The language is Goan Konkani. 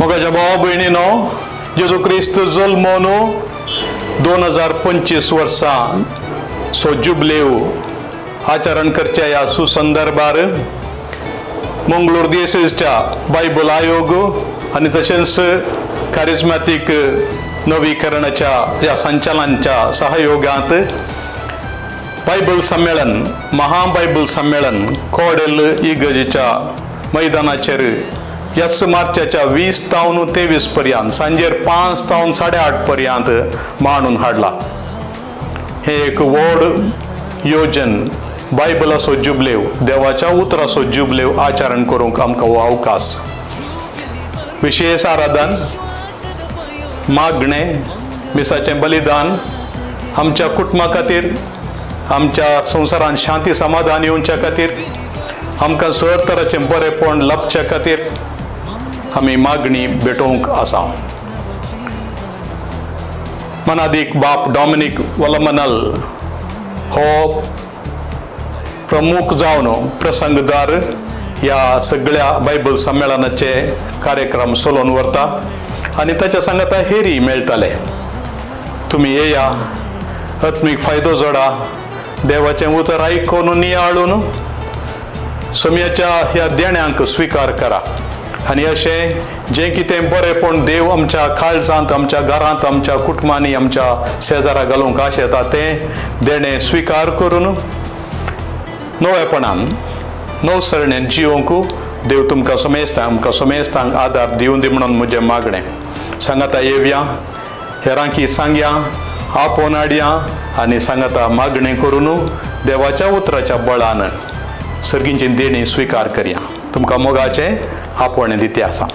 मोगाच्या भावा भयणीनो, जेजू क्रिस्त जल्मोन 2025 वर्सां सो जुबलेव आचरण करच्या ह्या सुसंदर्भार मंगळूर दियसेसच्या बायबल आयोग आनी तशेंच कारिज्मॅटीक नवीकरणाच्या ह्या संचालनाच्या सहयोगांत बायबल संमेलन, महाबायबल संमेलन कोडेल इगर्जेच्या मैदानाचेर ह्याच मार्चाच्या 20 तावन 23 पर्यंत सांजेर 5 तावन 8:30 पर्यंत मांडून हाडला. हे एक व्हड योजन बायबलाचो जुबलेव, देवाच्या उतराचो जुबलेव आचरण करूंक आमकां हो अवकाश. विशेष आराधन, मागणें, मिसाचें बलिदान आमच्या कुटुंबा खातीर, आमच्या संवसारांत शांती समाधान येवच्या खातीर, आमकां सर तराचें बरेपण लाभच्या खातीर आमी मागणी भेटोवंक आसा. मनादीक बाप डॉमिनीक वलमनल हो प्रमुख जावन प्रसंगदार ह्या सगळ्या बायबल संमेलनाचे कार्यक्रम चलोवन व्हरता आनी ताच्या सांगाता हेरी मेळटाले. तुमी येया, आत्मीक फायदो जोडा, देवाचें उतर आयकून नियाळून सम्याच्या ह्या देण्यांक स्विकार करा आनी अशें जें कितें बरेंपण देव आमच्या काळजांत, आमच्या घरांत, आमच्या कुटुंबांनी, आमच्या शेजारा घालूंक आशेता तें देणें स्विकार करून नवेपणान नवसरणेन जिवंक देव तुमकां समेस्तांक, आमकां समेस्तांक आदार दिवन दी म्हणून म्हजें मागणें. सांगाता येवया, हेरांकी सांगया, आपोवन हाडया आनी सांगाता मागणें करून देवाच्या उतराच्या बळान सर्गींची देणी स्विकार करया. तुमकां मोगाचें आपोवणें दिते आसा.